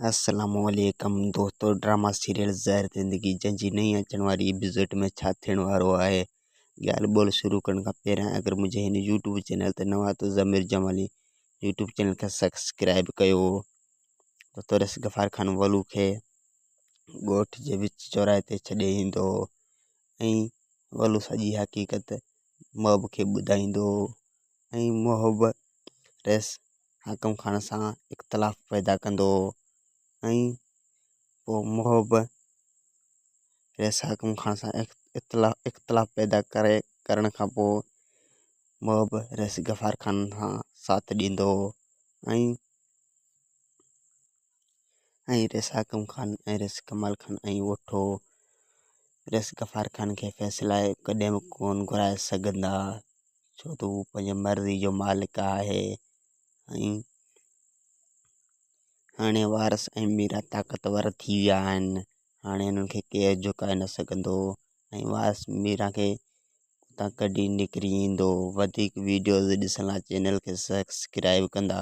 السلام عليڪم دوستو ڊراما سيريل زهر زندگي جنهن جي نئين اچڻ واري ايپيسوڊ ۾ ڇا ٿيڻ وارو آهي ڳالهه ٻولهه شروع ڪرڻ کان پهريان اگر منهنجي هن يوٽيوب چينل تي نوان ته ضمير جمالي يوٽيوب چينل کي سبسڪرائب ڪيو دوستو رس غفار خان ولو کي ڳوٺ جي وچ چوراهي تي ڇڏي ايندو ۽ ولو سڄي حقيقت محب کي ٻڌائيندو ۽ محب رئيس حاڪم خان سان اختلاف پيدا ڪندو هو ۽ پوء محب رئيس حاڪم خان سان اختلاف اختلاف پيدا ڪري ڪرڻ کان پوء محب رئيس غفار خان سان ساٿ ڏيندو هو ۽ ۽ رئيس حاڪم خان ۽ رئيس ڪمال خان ۽ اوٺو رئيس غفار خان کي فيصلائي ڪڏهن به ڪونه گهرائي سگهندا ڇو ته هو پنهنجي مرضي جو مالڪ آهي ۽ هاڻي وارث ۽ ميرا طاقتور ٿي ويا آهن هاڻي انهن کي ڪير جهڪائي نه سگهندو ۽ وارث ميرا کي اتان ڪڍي نڪري ايندو وڌيڪ ويڊيوز ڏسڻ لاء چينل کي سبسڪرائب ڪندا.